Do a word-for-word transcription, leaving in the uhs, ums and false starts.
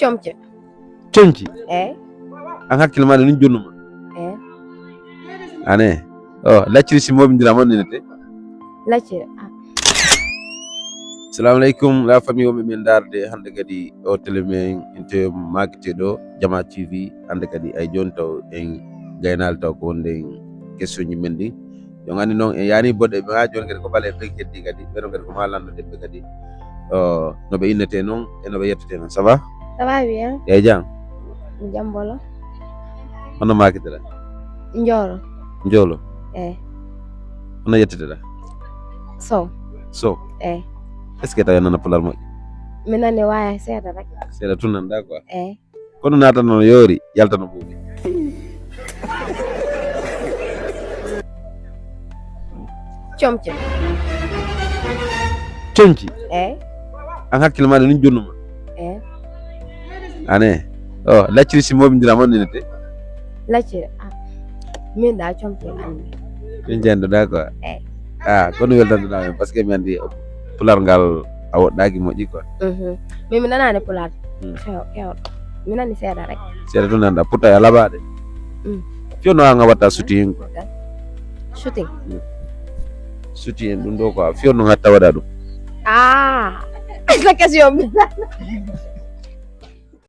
Comce. Conci. Eyi. An hakkille ma ɗe nun jonnuma. Eyi. Ane. O lacciri si moɓindira mon ninete. Lacciri. Assalamu aleykum la famille, wonɓe min darde hannde kadi o télé men inte makete ɗo Jama T V. Hannde kadi ay joni taw en gaynaali taw ko wonde en question ji men ɗi. Yo anndi noon en yani boɗɗe ɓe ha joni kadi ko bale en ɓe keddi kadi ɓe ɗon kadi ko ma lanndo ɗemɓe kadi. O no ɓe innete noon e no ɓe yettete noon, ça va? Ça va bien? Eyi jam. Jambolo. Hono maketera? Njoro. Njolo. Eyi. Hono yettetera? So. So. Eyi. Est ce que tawi nana pular moƴƴo? Mi nani waya seeɗa rek. Seeɗa tun nanɗa quoi. Eyi. Kono nata no yoori yalta no ɓuuɓi. Comce. Conci. Eyi. An hakkille ma ɗe nun jonnuma. Eyi. Ane. O lacciri si moɓindira mon ninete. Lacciri. Min da comce anndi. Min janndoɗa quoi. Eyi. A kono weltanduɗa men parce que mi anndi pular ngal a woɗɗaki moƴƴi quoi. Mhm. Min mi nanani pular. Mm. Kew kew. Mi nani seeɗa rek. Seeɗa tun nanɗa pourtant a laɓaɗe. Mm. Fewno an a watta suti hen quoi. Shooting. Suti hen ɗum ɗo quoi fewno hatta waɗa ɗum. Ah. La question.